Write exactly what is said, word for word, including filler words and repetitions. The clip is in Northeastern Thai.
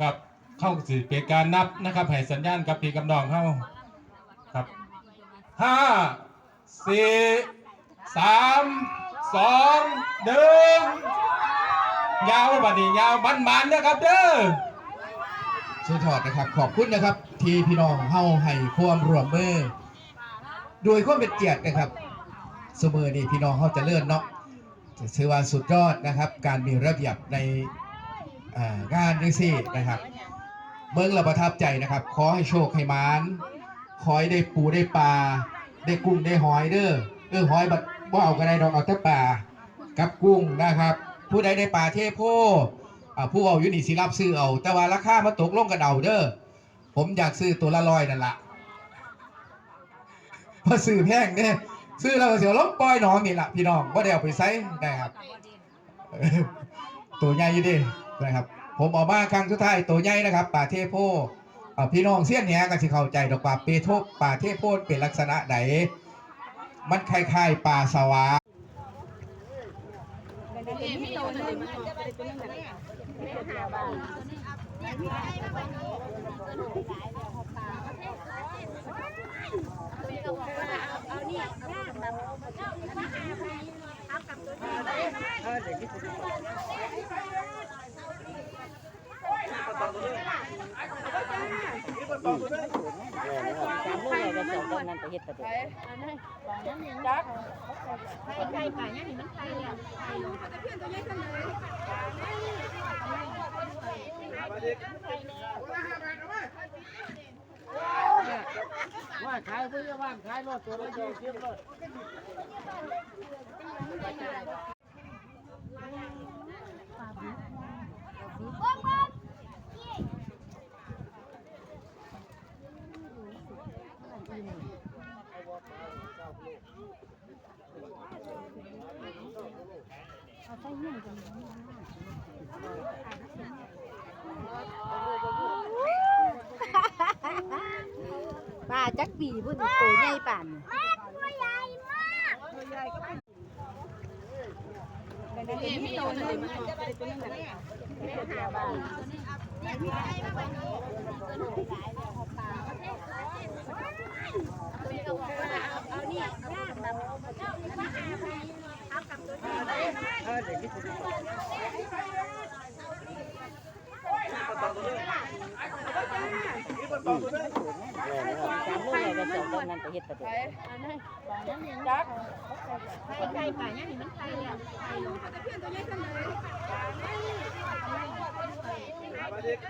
ครับ เข้าสิเป็นการนับนะครับ ให้สัญญาณกับพี่กับน้องเฮาครับ ห้า สี่ สาม สอง หนึ่ง ยาวบัดนี้ ยาวมันๆนะครับเด้อ สุดยอดนะครับ ขอบคุณนะครับ ที่พี่น้องเฮาให้ความร่วมมือ โดยความเป็นเกียรตินะครับ ซุมื้อนี้พี่น้องเฮาเจริญเนาะ ถือว่าสุดยอดนะครับ การมีระเบียบใน อ่า งานจั่งซี้นะครับ เบิ่งแล้วประทับใจนะครับ ขอให้โชคให้หมาน ขอให้ได้ปูได้ปลา ได้กุ้งได้หอยเด้อ เออ หอยบัดบ่เอาก็ได้ดอก เอาแต่ปลา กับกุ้งนะครับ ผู้ใดได้ปลาเทโพ อ่า ผู้เอาอยู่นี่สิรับซื้อเอา แต่ว่าราคามาตกลงกันเอาเด้อ ผมอยากซื้อตัวละร้อยนั่นล่ะ มาซื้อแพงเด้ ซื้อแล้วก็สิเอาลงปล่อยหนองนี่ล่ะพี่น้อง บ่ได้เอาไปใส่นะครับ ตัวใหญ่อยู่เด้นะครับ ผมเอามาครั้งสุดท้ายตัวใหญ่นะครับ ปลาเทโพ เอ่อ พี่น้องเซียนแหก็สิเข้าใจดอกว่าเปโท ปลาเทโพเป็นลักษณะใด มันคล้ายๆปลาสวา สามลูกเลยก็สองต้นนั้นไปเฮ็ดประโยชน์ ว่าขายผู้ใหญ่บ้านขายรถตัวละยี่สิบรถ ปลาจักปีพุ่น ตัวใหญ่ปานนี้ สามลูกเลยก็สองต้นนั้นไปเฮ็ดประโยชน์